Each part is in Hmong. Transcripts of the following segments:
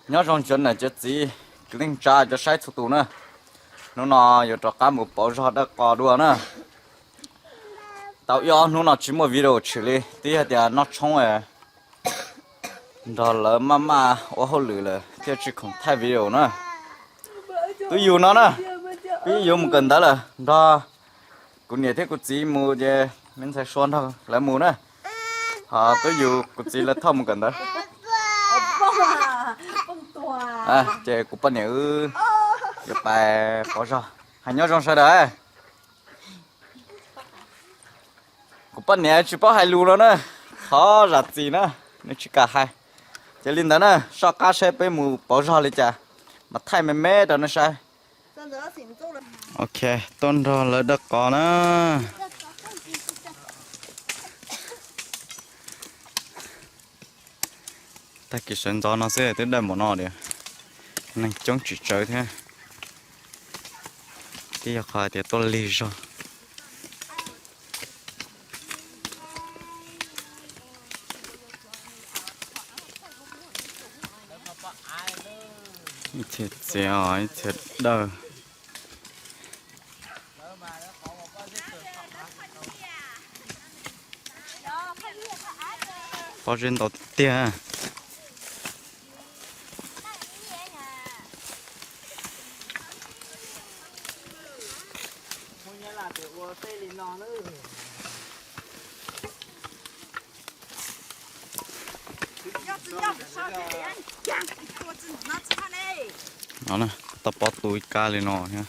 Nyob zoo cov niam cov txiv, kwv tij neej tsa cov saib txhua tus na. Hnub no yuav rov qab mus pauv zog dawb qos dua na. Tau ib ob hnub no tsis muaj video tshwm li, twb yog tias noj tshoob nrog lawv maj maj ua hauj lwm lawm thiaj tsis khoom thaij video na. Twb yus no na, twb yuav mus kawm ntawv lawm, nrog kuv niam thiab kuv txiv mus ces me ntxhais Sua nrog lawv mus na. Ho twb yus kuv txiv lawv thauj mus kawm ntawv. Ces kuv poj niam wb yuav pais pauv zog. Hais nyob zoo sawv daws. Kuv poj niam tsis paub hais lus no na, qhov zam txim na, nws tsis kam hais. Ces li ntawd na, soj qab saib peb mus pauv zog li cas, mas thaij me me rau nej saib. Ok, tuaj nrog lawv dawb qos na. Tag kis sawv ntxov no xwb twb dawb npaum no tiag, neeg coob tsis tsawg thiab. Twb yog qhov hais tias tuaj lig zog. Ib txhia txiav os, ib txhia dawj. Pob zeb ntau tiag. No na, tau pob tu ib kab li no thiab.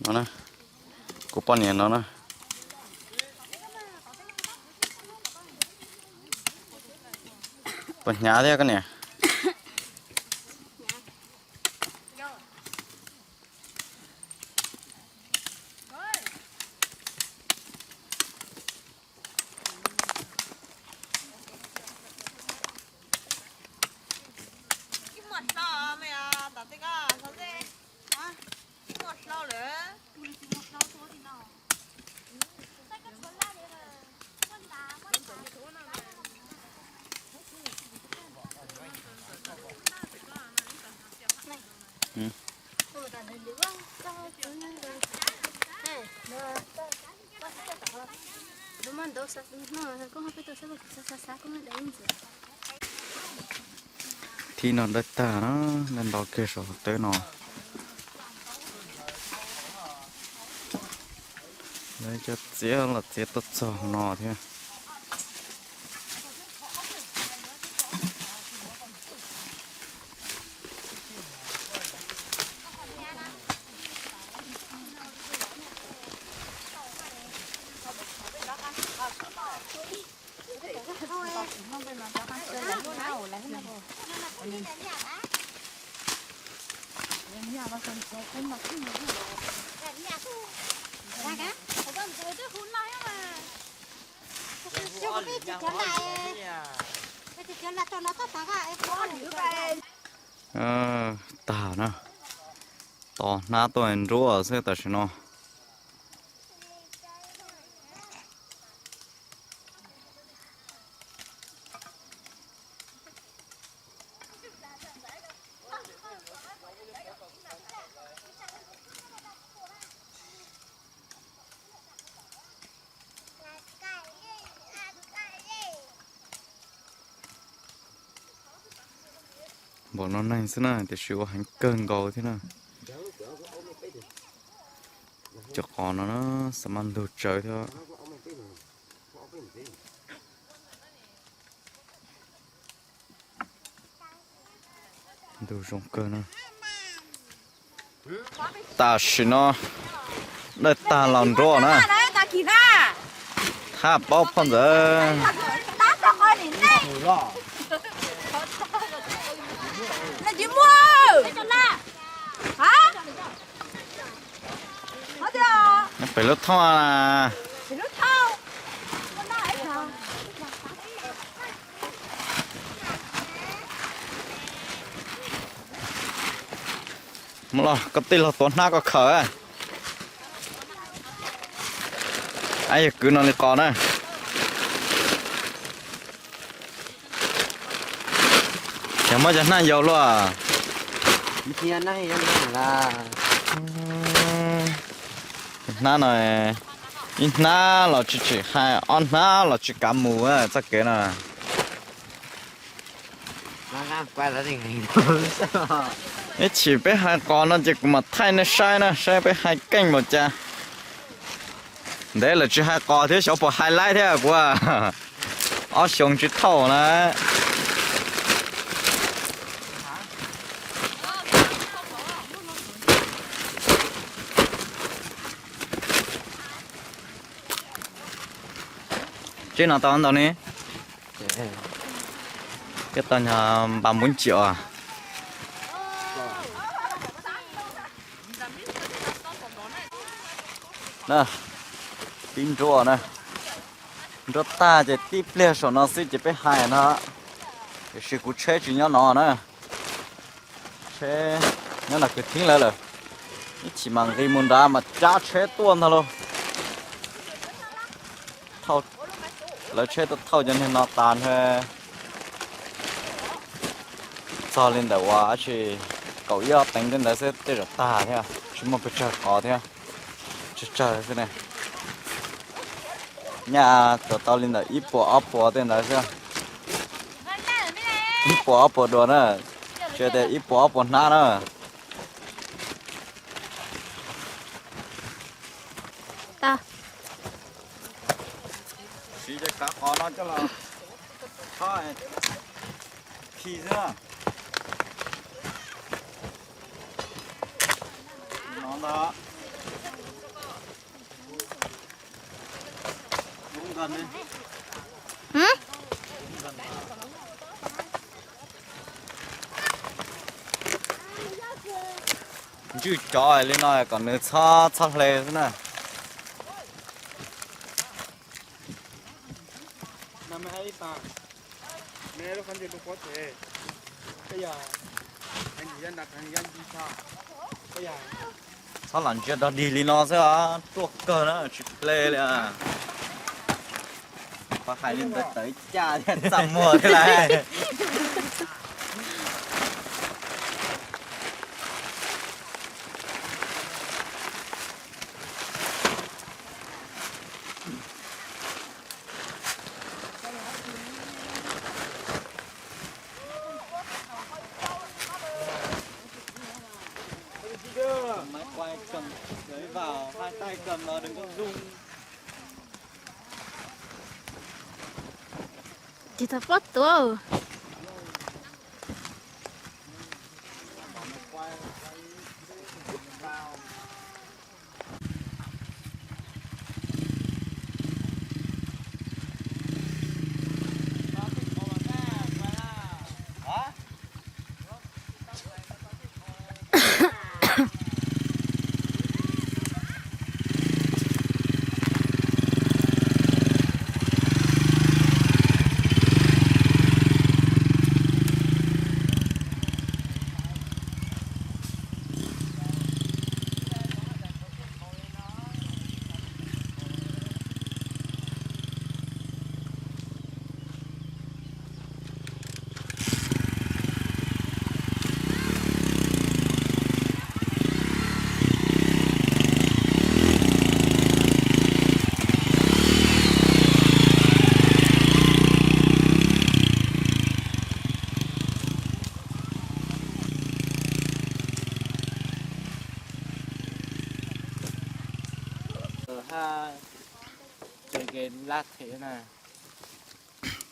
No na, kuv poj niam no na. Puas hnyav thiab koj niam? Thib no dawb tag na, dawb ntau kiag saum teb no. Lawv cov txiav los txiav tuaj txog no thiab. Tag na, tos hnab tuaj nruab xwb tam sim no. Npaum no neeg xwb na, tiam sis ua heev kawg nkaus thiab na. Cov qos no na, xav mas ntug tsawv thiab. Ntug zoo kawg na. Tam sim no dawj tag los nruab na. Thaj paub phoj ntxawv. Pem lub thoj na. Los koj tij laug tuav hnab koj khaws. Ab, yog kwv no li qos na. Yog muab cov hnab yau luaj. Hnab no, ib hnab los tsis tsim hais, ob hnab los tsis kav mus txoj kev no. Ib chim peb hais qos no ces kuv mam thaij nej saib na, saib peb hais keej npaum cas. Ntev lawm tsis hais qos thiab, xyov puas hais laib thiab kuv. Ob xyoos tsis thauj na. Tsev no tau ntau ne? Cov tau nyog npa npuv nciam. Na, tib nruab na, nruab tag ces tib pliag saum no xwb ces peb hais no, tiam sis kuv tsheb tsis nyob no na, tsheb nyob nram kwv thib lawv lawm. Ib chim mam nqis mus nrad mas cab tsheb tuaj ntag lauj. Lawv tsheb tuaj thauj cov niag no tas nrho. Txog li ntawm uas tsis kaum ib ob teev tej ntawd xwb tej zaum tag thiab, tsis muaj pes tsawg qos thiab, tsawg tsawg xwb ne. Nyaj tsuas tau li ntawm ib puas ob puas tej ntawd xwb, ib puas ob puas dua na, tsis tias ib puas ob puas hnab na. Siv cov kav qos no coj los tho khi xwb. Ntswj cov li no kom nws txhob txhob hle xwb na. Txhob lam ntsia dog dig li no xwb os, ruaj kawg na, tsis hle li. Qhov hais li ntawd tawv caj thiab txaj muag thiab lauj. Tsis tau pob tuav.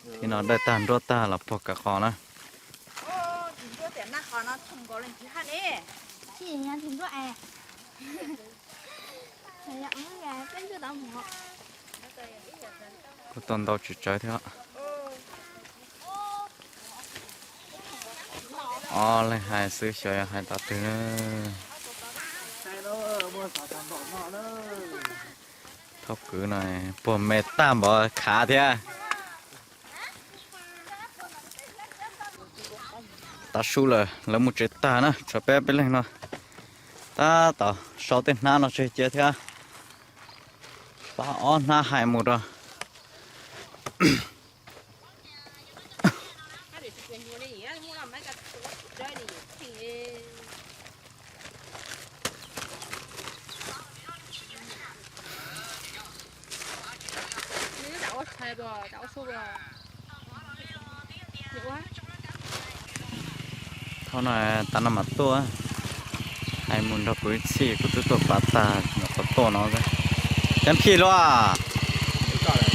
Tib no dawj tag nruab tag los puag kav qos na. Kuj tau ntau tsis tsawg thiab. Ob leeg hais xwb xyov yog hais tau twg na. Thaum kwv no puag me tag npaum khav thiab. Tav su lawm, lawv mus tsev tag na, tshuav peb peb leeg no. Tab tom sau tej hnab no tseg cia thiab. Pab ob hnab hais mus rau. Thaum no tas no mas tuaj, hais mus nrog kuv ib txhij, kuv twb tuaj pav tag nyuam qhuav tuaj no. Ceev phij luaj.